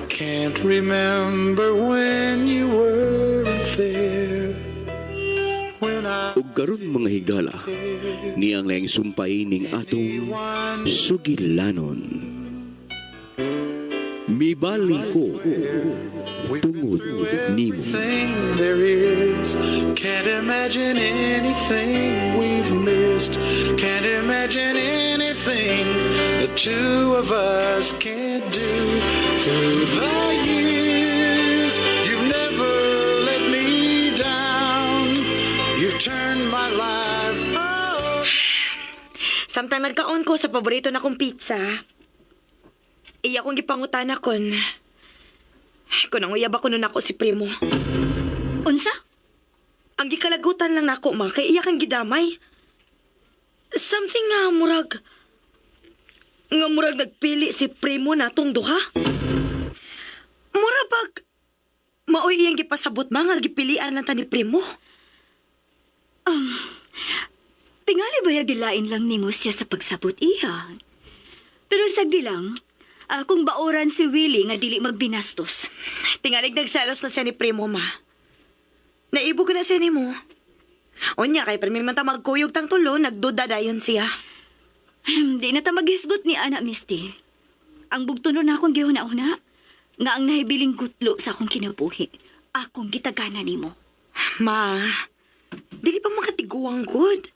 I can't remember when you weren't there. When I Ug karon mga higala, niyang laing sumpay ning atong sugilanon. Mibali ko tungod nimo. Everything there is. Can't imagine anything we've missed. Can't imagine anything the two of us can't do. Through the years, you've never let me down. You've turned my life up. Samtang nagkaon ko sa paborito na kong pizza, iya kong gipangutana kon. Kung ang uyab ako nun ako si Primo. Unsa? Ang gikalagutan lang nako ma, kay iya kang gidamay. Something nga murag nagpili si Primo natong duha. Mura bag maoy iyang gipasabot ma nga gipilian lang ta ni Primo. Tingali ba gilain lang nimo siya sa pagsabot iha? Pero sagdi lang, kung baoran si Willie nga dili magbinastos. Tingalig nagselos na siya ni Primo ma. Naibog na siya nimo. Unya kay permi man ta magkuyog tang tulo, nagduda dayon siya. Di na ta maghisgot ni Ana Misty. Ang bugto nun akong gihuna-una, nga ang nahibiling gutlo sa akong kinabuhi, akong gitagana nimo. Ma, dili pa makatiguang good.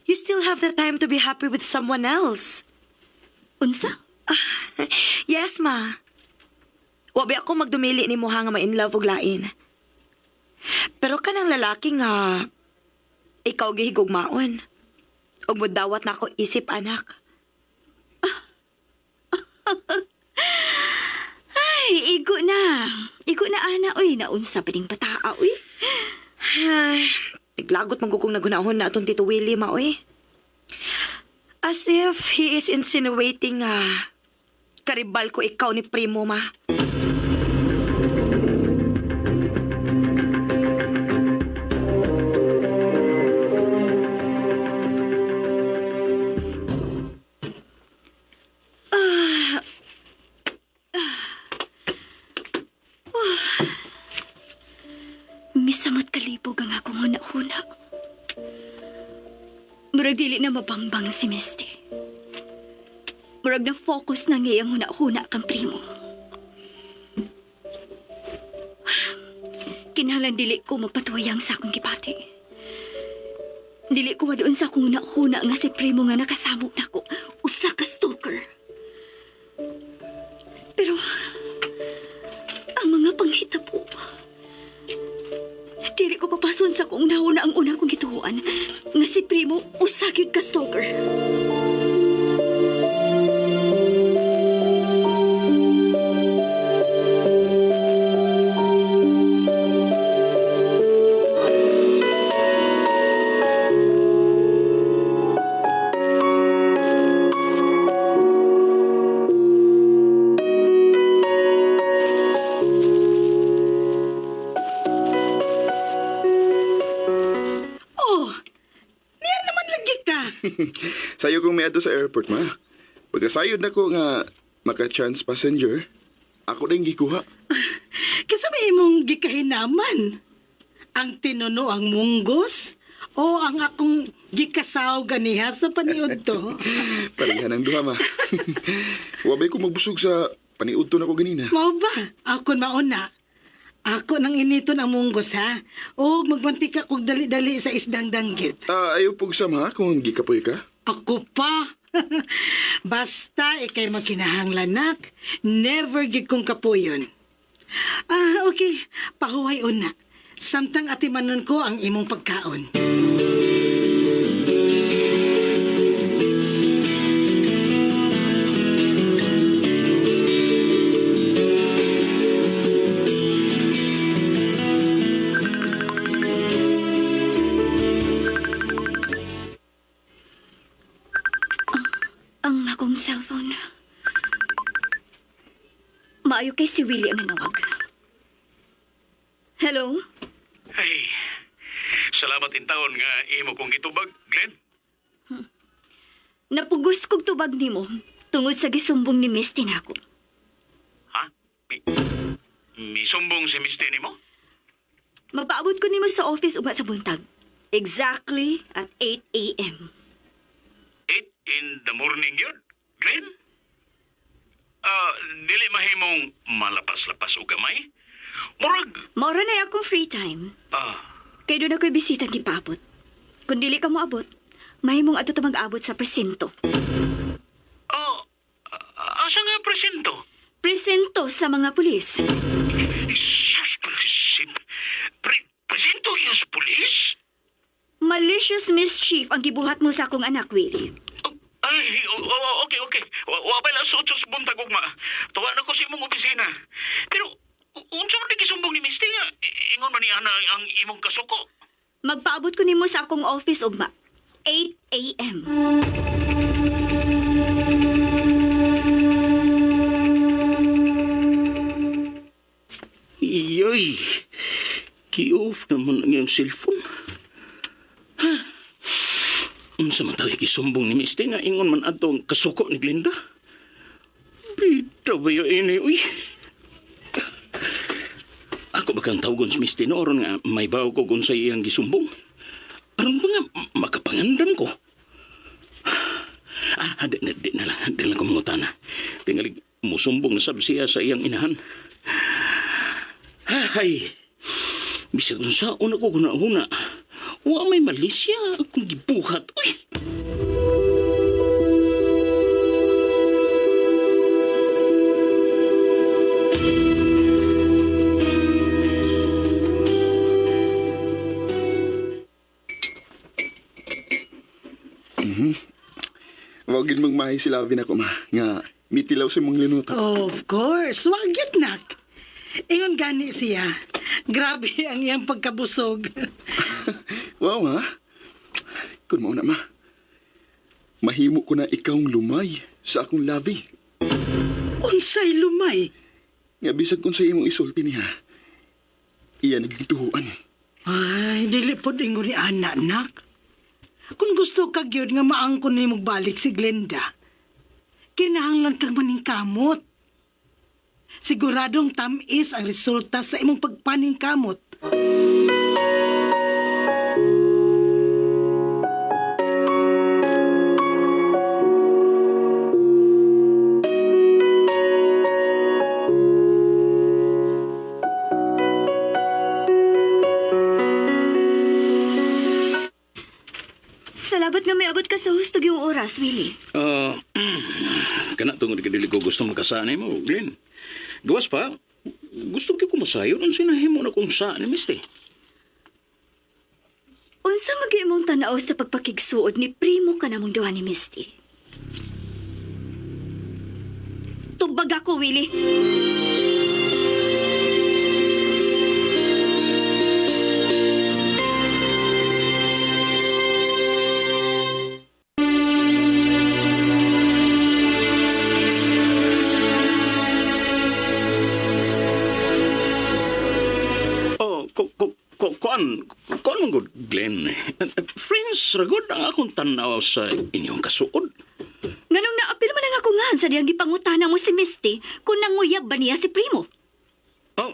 You still have the time to be happy with someone else. Unsa? Yes, ma. Wa ba ako magdumili ni mo ha nga ma-in love og lain. Pero kanang lalaki nga ikaw gihigugmaon. Ug mudawat na ako isip anak. Ay, igo na. Igo na, Ana. Uy, naunsa pa ding bataa, uy. Ay, naglagot man gud kong nagunahon na atong Tito Willie ma oy. As if he is insinuating nga karibal ko ikaw ni Primo ma. Misamot kalibog ang akong huna-huna. Murag dili na mabangbang si Misty. Murag na focus na ngayang huna-huna kang primo. Kinahanglan dili ko magpatuwayang sa akong gipati. Dili ko madoon sa akong huna-huna nga si primo nga nakasamok nako, usa ka stalker. Pero ang mga panghitabo, dili ko papason sa kung nauna ang una kong gituoan nga si Primo usa gyud ka stalker. Oh, niyan naman lagi ka. Sayo kong miadto sa airport, ma. Pagkasayod na ko nga maka-chance passenger, ako din gikuha. Kasi may imong gikahinaman. Ang tinuno ang munggos o ang akong gikasaw ganiha sa paniud to. Pareha ng duha, ma. Wabay ko magbusog sa paniud to na ko ganina. Mao ba? Ako mauna. Ako nang initon ang munggos ha. O magmantika kog dali-dali sa isdang danggit. Ah, ayaw pugsam ha kung gikapoy ka. Ako pa. Basta ikay magkinahanglan nak, never gid kong kapuyon. Ah, okay. Pahuway una. Samtang atimanon ko ang imong pagkaon. Ang akong cellphone. Maayo kay si Willie ang nanawag. Hello? Ay, salamat in taon nga imo kong gitubag, Glenn. Napugos kog tubag nimo tungod sa gisumbong ni Misty nako. Ha? Misumbong si Misty nimo? Magpaabot ko nimo sa office ugma sa buntag. Exactly at 8 a.m. 8 in the morning yun, Glenn? Ah, dili mahimong malapas-lapas o gamay? Murag, Maura na akong free time. ah, Kay doon ako'y bisita gipaabot. Kung dili ka moabot, mahimong ato ta mag-abot sa presinto. oh, asa nga presinto? Presinto sa mga pulis. Sus, presinto. Presinto yung sa pulis? Malicious mischief ang gibuhat mo sa akong anak, Willie. Oh, ay, oh, okay, okay. Wa pa lang sa 8 sa buntag ugma. Tuwa na ko sa imong opisina. Pero, unsa man di gisumbong ni Misty nga? Ingon man ni Ana ang imong kasuko. Magpaabot ko nimo sa akong office ugma. 8 a.m. Iyoy! Ki-off naman ang iyang cellphone. Ha? Unsa man tawag gisumbong ni Misty nga ingon man adto ang kasuko ni Glinda? Bida ba yun ini, uy? Ako ba kang tawagon si Misty no, aron nga may bawo ko kung sa iyang gisumbong? Aron ba nga makapangandam ko? Ah, di, di, di na lang, di lang ko mangutana. Tingalig, musumbong na sab siya sa iyang inahan. Ay, bisag unsa una ko huna-huna. Wa may malisya akong gibuhat. Uy! Wag gid magmahi si Lavi na ko, ma. Nga, mitilaw sa imong linuto. Of course, wag gyud nak. Ingon gani siya. Grabe ang iyang pagkabusog. Wow, ha? Kun mao na, ma. Mahimo ko na ikawng lumay sa akong labi. Unsay lumay. Nga bisag kung sa imong isulti niya, iya naging tuhuan. Ay, dili pod ingon ni ana, nak. Kung gusto ka gyud nga maangkon nimo balik si Glenda, kinahanglan kang maningkamot. Siguradong tamis ang resulta sa imong pagpaningkamot. Salamat nga may abot ka sa husto yung oras, Willie. Ah, kana tungod kay dili ko gusto makasanay mo, Glenn. Gawas pa, gusto ko kumasayo nung sinahimo na kung saan ni Misty. Unsa magyud imong tan-aw sa pagpakigsuod ni primo ka namong duha ni Misty? Tubag ako, Willie. Oh, ko ko ko kuan kuan man gud Glenn. Friends, ra gud ang akong tan-aw sa inyong kasuod. Nganong naapil man ang ako nga sa diyang gipangutana mo si Misty kung nanguyab ba niya si primo. Oh,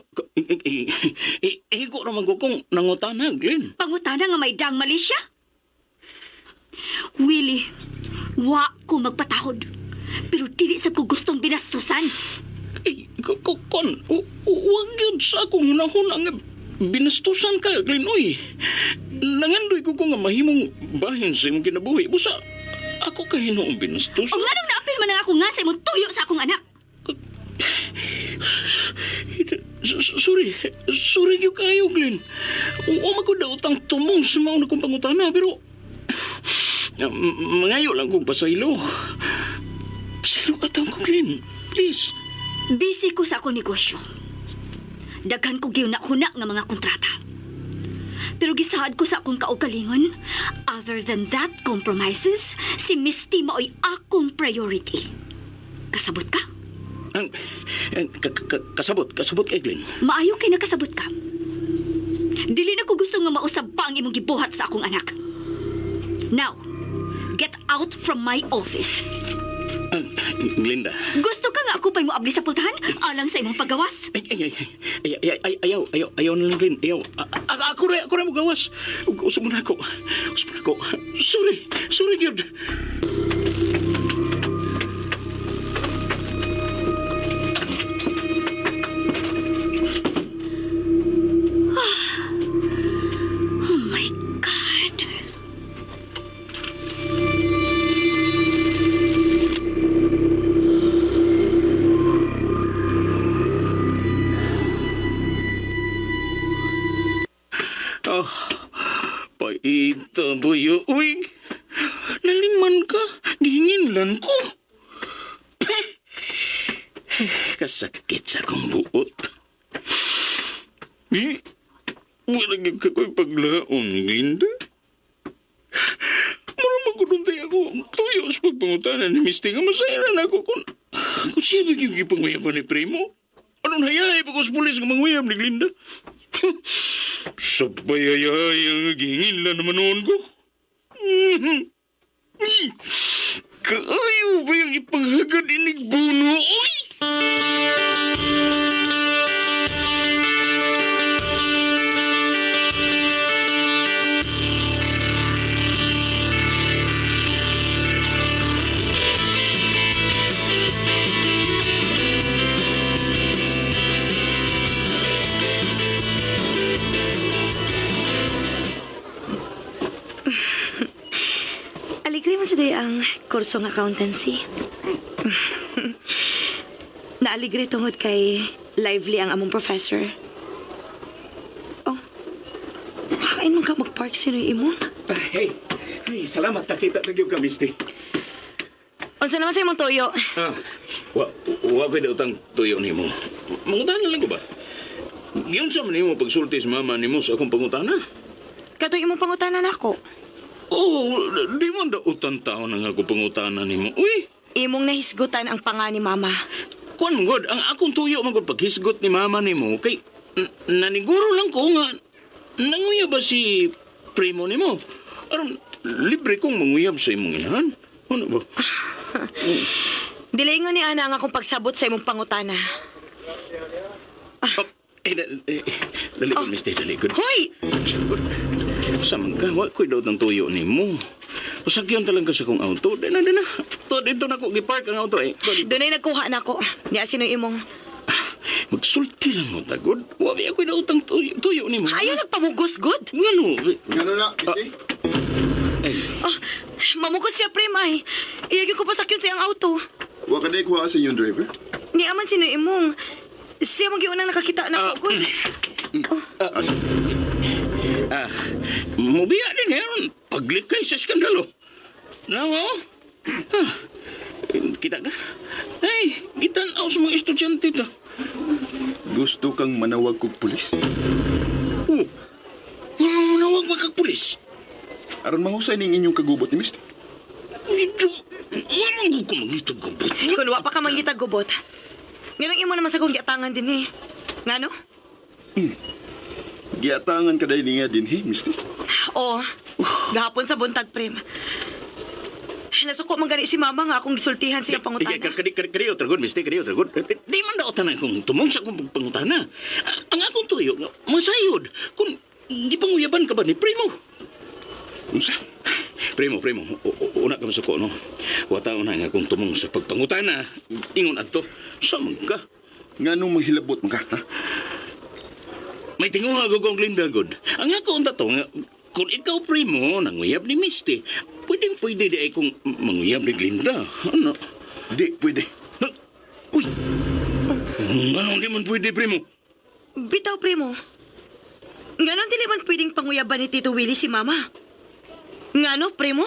igo ra man gud kung nangutana, Glenn. Pangutana nga may dang mali siya. Willie, wa ko magpatahod. Pero dili sa ko gustong binastusan. Eh, kuan, wag yun sa akong hunahuna nga binastusan ka, Glenn, uy. Nangandoy ko nga mahimong bahin sa imong kinabuhi. Busa, ako ka hinuong binastusan. O nganong naapil man ang ako nga sa imong tuyo sa akong anak. Sorry, sorry gyud kayo, Glenn. Wa man ko daotang tumong sa mauna kong pangutana, pero mangayo lang kong pasaylo. Pasaylo ka ko, Glenn. Please. Busy ko sa akong negosyo. Daghan ko gihuna-huna nga mga kontrata. Pero gisaad ko sa akong kaugalingon, other than that compromises, si Misty maoy akong priority. Kasabot ka? Ang, kasabot, kasabot kay Glenn. Maayo kay nakasabot ka. Dili na ko gusto nga mausab pa ang imong gibuhat sa akong anak. Now, get out from my office. Ang, Glinda. Gusto ka nga ako pa'y moabli sa pultahan? Alang sa imong paggawas. Ay, ay, ay, ay, ay, ay, ayaw, ayaw, ayaw na lang, Glenn, ayaw. Ako ra mo gawas. Usab mo na ako. Usab mo na ako. Sorry, sorry, gyud. Oh my God. Oh, paita, buyo. Uy, naliman ka. Gihinginlan ko. Peh! Kasakit sa akong buot. Eh, wala gyud ka ko'y paglaon, Linda. Mura man ko dun tayo ako. Tuyo sa pagpangutanan ni Misty nga masaya na ako kung siya ba yung ipanguyab ni Primo. Anong hayahay pa ko sa pulis nga manguyab ni Glinda? Sabay hayahay ang gihingin lang naman noon ko. Kaayo ba yung ipanghagad inig buno, oy? Aligre mo sa day ang kursong accountancy. Naaligre tungod kay lively ang among professor. Oh, hain man ka mag-park sino imong? Hey, hey, salamat nakita na gyud ka, Misty. Unsa naman sa imong tuyo? Ah, wa wa ko'y utang tuyo nimo. Mangutana lang ko ba? Giunsa sa man nimo pagsulti sa mama nimo sa akong pangutana? Katoy imong pangutana nako. Oh, di man da utang taon ang ako pangutana nimo. Uy, Imong nahisgutan ang panga ni mama. kuan man gud, ang akong tuyo man gud paghisgot ni mama nimo kay naniguro lang ko nga nanguyab ba si primo nimo? Aron libre kong manguyab sa imong inahan. Ano ba? Dilingon ni Ana ang akong pagsabot sa imong pangutana. Oh, eh, eh, dali gud, Misty, dali gud. Hoy! Sagot. Sa mga wa ko'y daw ng tuyo ni mo. Pasagyon talaga sa kong auto. Di na, di na. To, dito na ko gipark ang auto eh. To, dito. Dunay nagkuha na ako. Niya sino imong. Magsulti lang mo, tagod. Wa bi ako'y daw tuyo, tuyo ni mo. Ayaw nagpamugos good. Ngano? Ngano na, Misty? Eh, Ah, mamugos siya prim ay. Iyagi ko pasakyon sa iyang auto. Wa ka day kuha sa inyong driver? Ni aman sino imong. Siya man gyud unang nakakita na ako good. Asa? ah, mubiya din meron. Paglikay sa skandalo. Nawa, oh. Ah, kita ka? Ay, gitanaw sa mga estudyante ta. Gusto kang manawag kog pulis? Oh, ngano manawag magkagpulis? Aron mahusay ning inyong kagubot ni Misty. Ito, wala ko mangitag gabot. Kun wa pa ka mangitag gubot. Nganong imo naman sa kong giatangan din eh. Ngano? Giatangan ka dahil niya din, he, Misty. Oo. Gahapon sa buntag prim. Nasuko man gani si mama nga akong gisultihan siya pangutana. Kariyo, tragod, mister, kariyo, tragod. Di man daw tanan kung tumong sa akong pangutana. Ang akong tuyo, nga, masayod. Kung di panguyaban ka ba ni Primo? Unsa? Primo, Primo, una ka masuko, no? Wata una nga kung tumong sa pagpangutana. Ingon adto, sa man ka. Nganong manghilabot man ka, ha? May tinguha ko kong Glinda, good. Ang ako unta to, nga, kung ikaw, Primo, nanguyab ni Misty, pwedeng pwede di ay kung manguyab ni Glinda. Ano? Di pwede. Na, uy! Anong di man pwede, Primo? Bitaw, primo. Nganon dili man pwedeng panguyaban ni Tito Willie si mama. Ngano, primo?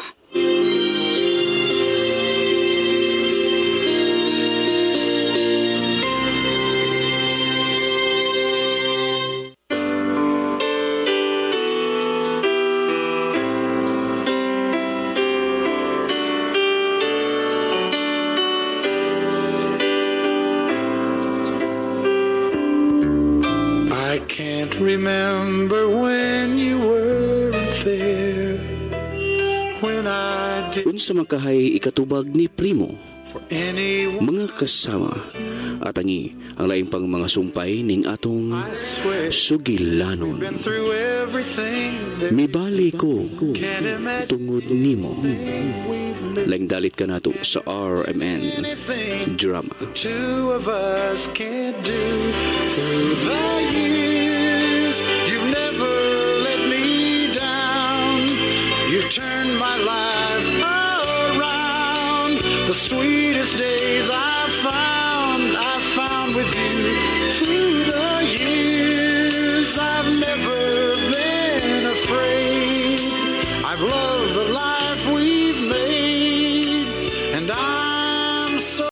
I can't remember when you weren't there. When I did Unsa man kahay ikatubag ni Primo, for anyone mga kasama. Atangi ang laing pang mga sumpay ning atong I swear, sugilanon. been through everything there Mibali ko can't imagine tungod nimo. we've missed Laing dalit ka nato sa RMN anything Drama. the two of us can't do. Through the years, you've never let me down. You've turned my life around. The sweetest days I